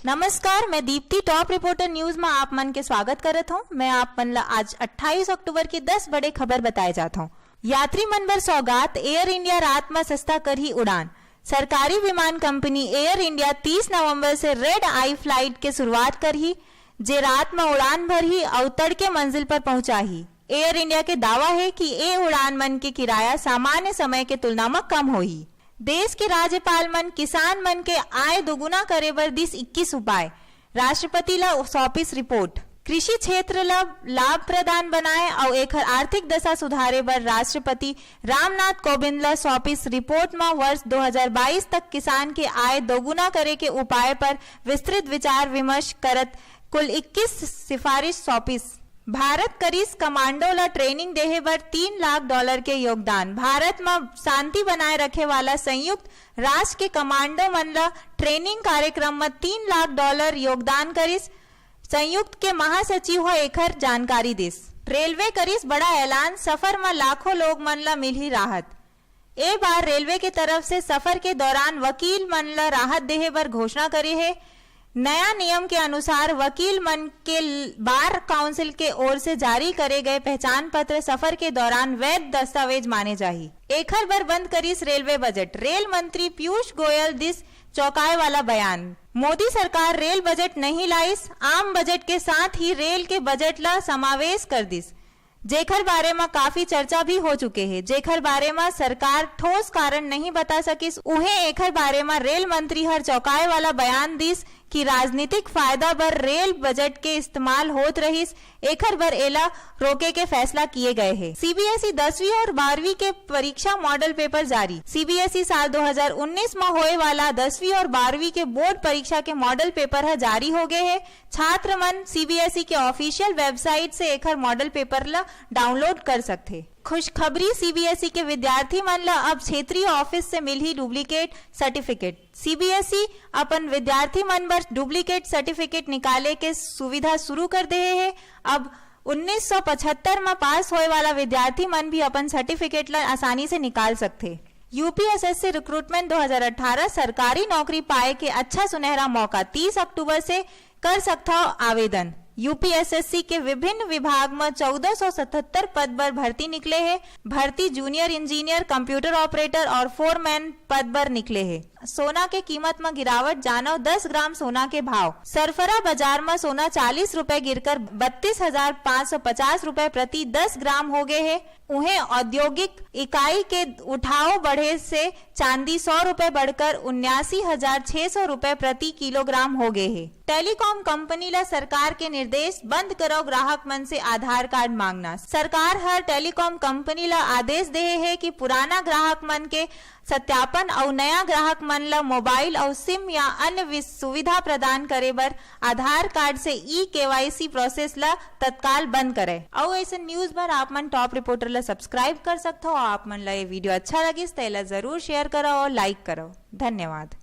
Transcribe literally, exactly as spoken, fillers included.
नमस्कार, मैं Deepti, top reporter news में आप मन के स्वागत करत हूँ। मैं आप मन ला आज अट्ठाईस अक्टूबर की दस बड़े खबर बताए जात हूँ। यात्री मन बर सौगात, एयर इंडिया रात में सस्ता करही उड़ान। सरकारी विमान कंपनी एयर इंडिया तीस नवंबर से रेड आई फ्लाइट के शुरुआत करही, जे रात में उड़ान भरही अउ तड़के मंजिल पर पहुंचाही। एयर इंडिया के दावा हे कि ए उड़ान मन के किराया सामान्य समय के तुलना म कम होही। देश के राज्यपाल मन किसान मन के आय दोगुना करे बर दिस इक्कीस उपाय, राष्ट्रपति ल सौंपिस रिपोर्ट। कृषि क्षेत्र ल लाभ प्रदान बनाए अउ एखर आर्थिक दशा सुधारे बर राष्ट्रपति रामनाथ कोविंद ल सौंपिस रिपोर्ट म वर्ष दो हज़ार बाईस तक किसान के आय दोगुना करे के उपाय पर विस्तृत विचार विमर्श करत कुल इक्कीस सिफारिश सौंपिस। भारत करिस कमांडो ल ट्रेनिंग देहे बर तीन लाख डॉलर के योगदान। भारत म शांति बनाए रखे वाला संयुक्त राष्ट्र के कमांडो मन ल ट्रेनिंग कार्यक्रम म तीन लाख डॉलर योगदान करिस। संयुक्त के महासचिव ह एखर जानकारी दिस। रेलवे करिस बड़ा ऐलान, सफर म लाखों लोग मन ल मिलही राहत। ए बार रेलवे के तरफ से सफर के दौरान वकील मन ल राहत देहे बर घोषणा करे हे। नया नियम के अनुसार वकील मन के ल-, बार काउंसिल के ओर से जारी करे गए पहचान पत्र सफर के दौरान वैध दस्तावेज माने जाही। एखर बर बंद करिस रेलवे बजट। रेल मंत्री पीयूष गोयल दिस चौंकाए वाला बयान। मोदी सरकार रेल बजट नहीं लाइस, आम बजट के साथ ही रेल के बजट ला समावेश कर दिस, जेखर बारे म काफी चर्चा भी हो चुके हे, जेखर बारे म सरकार ठोस कारण नहीं बता सकिस। उहें एखर बारे म रेल मंत्री हर चौंकाए वाला बयान दिस कि राजनीतिक फायदा बर रेल बजट के इस्तेमाल होत रहिस, एखर बर एला रोके के फैसला किए गए हे। सीबीएसई दसवीं और बारहवीं के परीक्षा मॉडल पेपर जारी। सीबीएसई साल दो हज़ार उन्नीस म होए वाला दसवीं और बारहवीं के बोर्ड परीक्षा के मॉडल पेपर ह जारी हो गए हे। छात्र मन सीबीएसई के ऑफिशियल वेबसाइट से एखर मॉडल पेपर ल डाउनलोड कर सकथे। खुशखबरी, सीबीएसई के विद्यार्थी मन ल अब क्षेत्रीय ऑफिस से मिलही डुप्लीकेट सर्टिफिकेट। सीबीएसई अपन विद्यार्थी मन बर डुप्लीकेट सर्टिफिकेट निकाले के सुविधा शुरू कर देहे हे। अब उन्नीस सौ पचहत्तर म पास होए वाला विद्यार्थी मन भी अपन सर्टिफिकेट ल आसानी से निकाल सकथे। यूपीएसएससी रिक्रूटमेंट दो हज़ार अठारह सरकारी नौकरी पाए के अच्छा सुनहरा मौका, तीस अक्टूबर से कर सकथव आवेदन। यूपीएसएससी के विभिन्न विभाग म चौदह सौ सतहत्तर पद बर भर्ती निकले हे। भर्ती जूनियर इंजीनियर, कंप्यूटर ऑपरेटर और फोरमैन पद बर निकले हे। सोना के कीमत म गिरावट, जानव दस ग्राम सोना के भाव। सरफरा बाजार म सोना चालीस रुपए गिरकर बत्तीस हजार पाँच सौ पचास रुपए प्रति दस ग्राम हो गए हे। उहें औद्योगिक इकाई के उठाव बढ़े से चांदी सौ रुपए बढ़कर उन्यासी हजार छह सौ रुपए प्रति किलोग्राम हो गए हे। टेलीकॉम कंपनी ला सरकार के निर्देश, बंद करव ग्राहक मन से आधार कार्ड मांगना। सरकार हर टेलीकॉम कंपनी ला आदेश देहे हे कि पुराना ग्राहक मन के सत्यापन अउ नया ग्राहक मन ला मोबाइल अउ सिम या अन्य विस-, सुविधा प्रदान करे बर आधार कार्ड से ई केवाईसी प्रोसेस ला तत्काल बंद करय। अउ ऐसे न्यूज बर आप मन टॉप रिपोर्टर ला सब्सक्राइब कर सकथव। अउ आप मन ला ये वीडियो अच्छा लगिस त एला जरूर शेयर करव अउ लाइक करव। धन्यवाद।